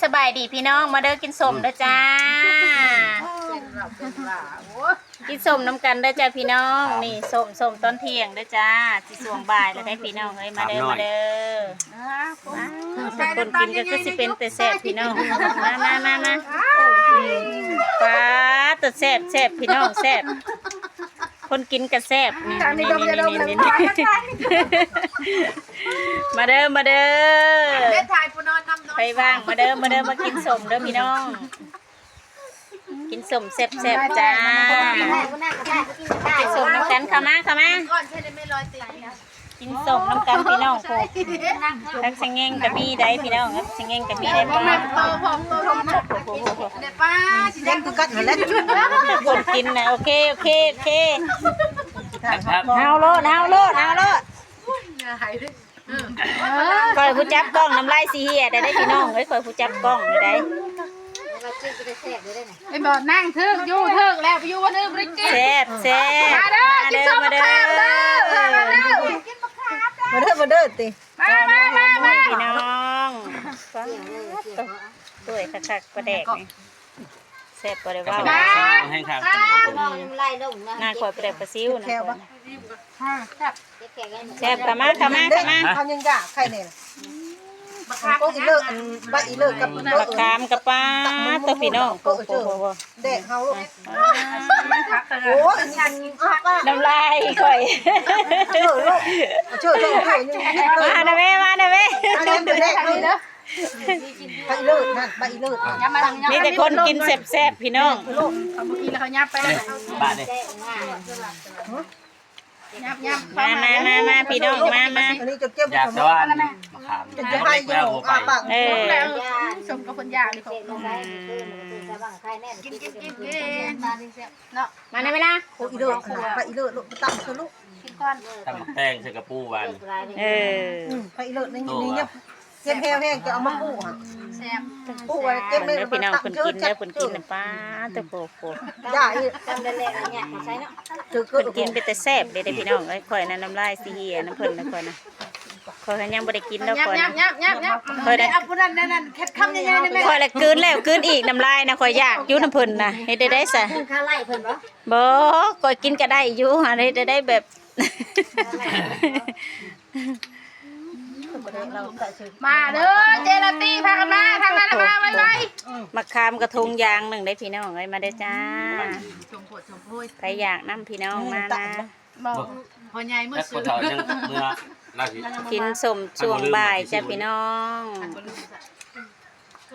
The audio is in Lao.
ສະບາຍດີພີ່ນ້ອງ ມາເດີກິນສົ້ມເດີຈ້າ ກິນສົ້ມນຳກັນເດີຈ້າພີ່ນ້ອງ. ນີ້ສົ້ມ ສົ້ມຕອນທ່ຽງເດີຈ້າ ຊິຊ່ວງບ່າຍແລ້ວໄດ໋ພີ່ນ້ອງເອີຍ ມາເດີ ມາເດີ. ຄົນກິນກໍຄືຊິເປັນແຕ່ແຊບພີ່ນ້ອງ ມາ ມາ ມາ ມາ. ອືມ ປາດ ແຊບ ແຊບພີ່ນ້ອງ ແຊບ. ຄົນກິນກະແຊບ ນີ້ ນີ້ ນີ້ ນີ້ ມາເດີ ມາເດີ ໄປວ່າງ ມາເດີ ມາເດີ ມາກິນສົ້ມເດີພີ່ນ້ອງ ກິນສົ້ມແຊບໆ ຈ້າ ກິນສົ້ມນຳກັນ ເຂົ້າມາ ເຂົ້າມາ ກິນສົ້ມນຳກັນພີ່ນ້ອງ. ໂອ້ ທັງສະແງງກໍມີໄດ໋ພີ່ນ້ອງ ສະແງງກໍມີໄດ໋ ປ້າ ເຮັດຄືກັນຫັ້ນແຫຼະ ຄົນກິນນະ. ໂອເຄ ໂອເຄ ໂອເຄ ເຮົາໂລດ ເຮົາໂລດ ເຮົາໂລດ. ຂ້ອຍຜູ້ຈັບກ້ອງ ນ້ຳລາຍຊິເຮ່ຍໄດ້ ພີ່ນ້ອງເອີຍ ຂ້ອຍຜູ້ຈັບກ້ອງນີ້ໄດ໋. ໄອ້ບອດນັ່ງຖືກຢູ່ ຖືກແລ້ວ ໄປຢູ່ບ່ອນອື່ນບໍ່ໄດ້ກິນ. ແຊບ ແຊບ ມາເດີ ມາເດີ ກິນສົ້ມ ມາເດີ ມາເດີ ມາເດີ ມາເດີ ມາເດີ ມາເດີ ມາເດີ ມາ ມາ ມາ ມາ ພີ່ນ້ອງ. ປາດໂທ້ ຕົວຍຄັກໆ ປາແດກນີ້ ແຊບບໍ່ໄດ້ເວົ້າ ແຮງຄັກ ໜ້າຂ້ອຍປາແດກປາຊິວນະ. ແຊບ ເຂົ້າມາ ເຂົ້າມາ ເຂົ້າມາ ເຂົາຍັງຢາກໄຂ່ແນ່ ບັກຂາມ ໂອ້ ອີເລີ ອັນໃບອີເລີກັບ ບັກຂາມກັບ ປາດໂທ້ ພີ່ນ້ອງ ໂອ້ໂຫ ແດກເຮົາລູກ ໂອ້ຍ ນ້ຳລາຍຂ້ອຍ ເຊີໂລດ ເຊີ ເຊີ ເຊີ ມານະແມ່ ມານະແມ່ ອັນນັ້ນແດກເຮົາເດີ ໃບເລີດນັ້ນ ໃບເລີດ ມີແຕ່ຄົນກິນແຊບໆ ພີ່ນ້ອງ ເຂົາບໍ່ກິນແລ້ວ ເຂົາຫຍັບໄປ ບາດນີ້ ຫຶ ຫຍັບໆ ມາ ມາ ມາ ມາ ພີ່ນ້ອງ ມາ ມາ ອັນນີ້ຈະເກັບ ຢາກແຕ່ວ່າ ມະຂາມ ຈະໃຫ້ຢູ່ ເອີ ສົມກັບເພິ່ນຢາກນີ້ ກິນ ກິນ ກິນ ກິນ ເນາະ ມາໄດ້ເວລາ ໂອ້ ອີເລີດ ໃບອີເລີດ ລູກ ໄປຕຳຊະລູກ ກິນກ່ອນ ຕຳໝາກແຕງໃສ່ກະປູຫວານ ເອີ ອືມ ໃບອີເລີດນີ້ ນີ້ ເຈັບແຮວແຮງ ຈະເອົາມາປູຫະ ແຊບ ປູໄວ້ເຈັບແຮວ ພີ່ນ້ອງ ເພິ່ນກິນເດີ ເພິ່ນກິນນະ ປາດໂທ້ ໂອ້ໂຫ ຢ່າອີກ ຕຳແຫຼະໆ ເອົາຫຍັງມາໃສ່ເນາະ ເພິ່ນກິນເປັນຕາແຊບເດ້ ພີ່ນ້ອງເອີຍ ຂ້ອຍນະ ນ້ຳລາຍຊິເຮ່ຍນຳເພິ່ນນະ ຂ້ອຍນະ ຂ້ອຍຍັງບໍ່ໄດ້ກິນດອກ ຂ້ອຍນະ ຂ້ອຍໄດ້ ເອົາຜູ້ນັ້ນນັ້ນ ເຄັດຄຳໃຫຍ່ໆ ນັ້ນແມ່ ຂ້ອຍລະກືນແລ້ວກືນອີກ ນ້ຳລາຍນະ ຂ້ອຍຢາກຢູ່ນຳເພິ່ນນະ ເຮັດໄດ້ໄດ໋ຊະ ຂ້າໄລ່ເພິ່ນບໍ່ ບໍ່ ຂ້ອຍກິນກໍໄດ້ຢູ່ ຫາເຮັດໄດ້ແບບ ມາເດີ ເຈລາຕີ ພາກັນມາ ທາງນັ້ນມາໄວໆ ໝາກຂາມກະທົງຢາງໜຶ່ງເດ້ພີ່ນ້ອງເອີຍ ມາເດີຈ້າ ໃຜຢາກນຳພີ່ນ້ອງ ມາ ມາ ບໍ່ ພໍ່ໃຫຍ່ເມື່ອ ແລ້ວ ຊື້ ພໍ່ເຖົ້າຍັງເມື່ອ ລາວຊິ ກິນສົ້ມຊ່ວງບ່າຍຈ້າພີ່ນ້ອງ